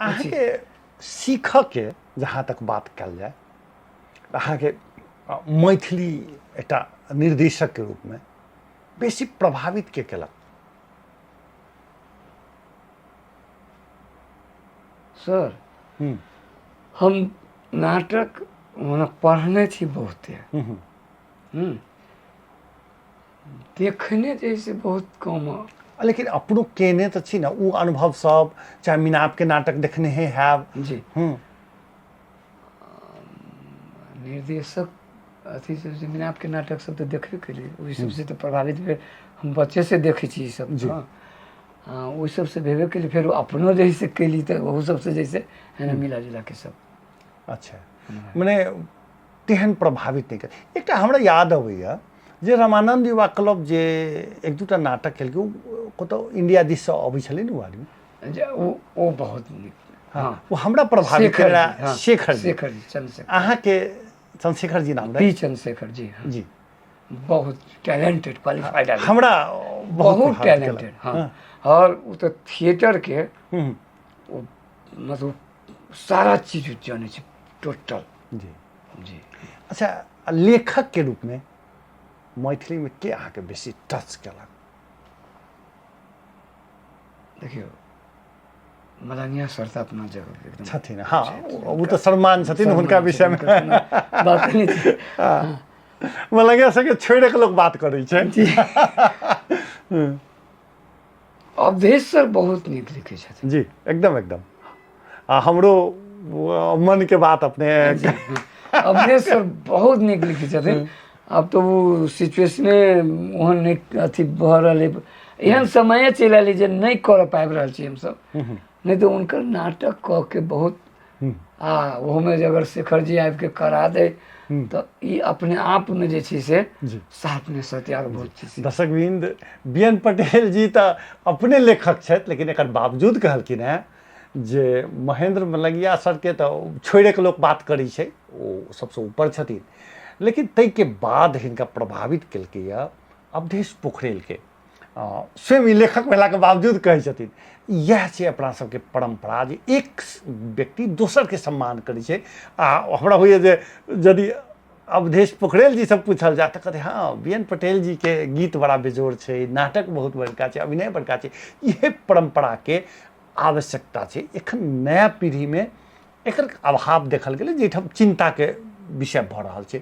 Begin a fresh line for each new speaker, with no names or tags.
अहाँके सीखऽके जहाँ तक बात कयल जाय, अहाँके मैथिली एकटा निर्देशकके रूपमे बेसी प्रभावित के केलक?
सर, हम नाटक ओना पढ़ने छी बहुते, देखने जे से बहुत कम,
लेकिन अपनो केने तऽ छी ने ओ अनुभव सब, चाहे मिनापके नाटक देखने हे हैब।
जी। निर्देशक अथी सब जे मिनापके नाटक सब तऽ देखबे केलियै, ओहि सबसँ तऽ प्रभावित भेल। हम बच्चेसँ देखै छी ई सब। हँ, ओहि सबसँ भेबे केली, फेर अपनो जे है से केली तऽ ओहू सबसँ जैसे है ने मिला जुला के सब।
अच्छा, मने तेहन प्रभावित नहि कर। एकटा हमरा याद अबैया जे रामानंद युवा क्लब जे एक दूटा नाटक केलकै, ओ कतौ इंडिया दिससँ अबै छलै ने ओ आदमी।
जे ओ बहुत नीक।
हँ, ओ हमरा प्रभावित
शेखर जी,
केलक।
हँ,
शेखर जी।
शेखर जी, चंद्रशेखर।
अहाँके चंद्रशेखर जी नाम रहै?
पी चंद्रशेखर जी, हँ।
जी।
बहुत टैलेंटेड, क्वालिफाइड आदमी।
हमरा बहुत
बहुत
प्रभावित केलक।
टैलेंटेड, हँ। और ओ तऽ थिएटर के ओ मतलब सारा चीज जानै छै टोटल।
जी।
जी।
अच्छा, लेखक के रूप में मैथिली में के अहाँके बेसी टच केलक?
देखियौ, मलंगिया सर तऽ अपना जगह एकदम
छथिन। हँ, ओ तऽ सम्मान छथिन हुनका विषय में
बात नहि छै।
मलंगिया सबके छोड़ि के लोक बात करै छै।
जी। अवधेश सर बहुत नीक लिखै छथिन।
जी, एकदम एकदम। आ हमरो मन के बात अपने।
अवधेश सर बहुत नीक लिखै छथिन। आब तऽ ओ सिचुएशने ओहन नहि अथी भऽ रहल अइ, एहन समये चलि आयल जे नहि करऽ पाबि रहल छी हमसब, नहि तऽ हुनकर नाटक कऽ के बहुत, आ ओहोमे जे अगर शेखर जी आबिके करा दै तऽ ई अपने आपमे जे छै से साथ मे सत्य आर बहुत छै।
दर्शकवृंद, बी एन पटेल जी तऽ अपने लेखक छथि, लेकिन एकर बावजूद कहलखिन हेँ जे महेंद्र मलंगिया सरके तऽ छोड़िके लोक बात करै छै, ओ सबसँ ऊपर छथिन, लेकिन ताहिके बाद हिनका प्रभावित केलकैए अवधेश पोखरेलके। स्वयं ई लेखक भेलाके बावजूद कहै छथिन। इएह छै अपना सबके परम्परा जे एक व्यक्ति दोसरके सम्मान करै छै। आ हमरा होइए जे यदि अवधेश पोखरेल जी सब पूछल जाय तऽ कहतै हँ, बी एन पटेल जीके गीत बड़ा बेजोड़ छै, नाटक बहुत बड़का छै, अभिनय बड़का छै। इहे परम्पराके आवश्यकता छै। एखन नया पीढ़ीमे एकर अभाव देखल गेलै, जाहिठाम चिन्ताके विषय भऽ रहल छै।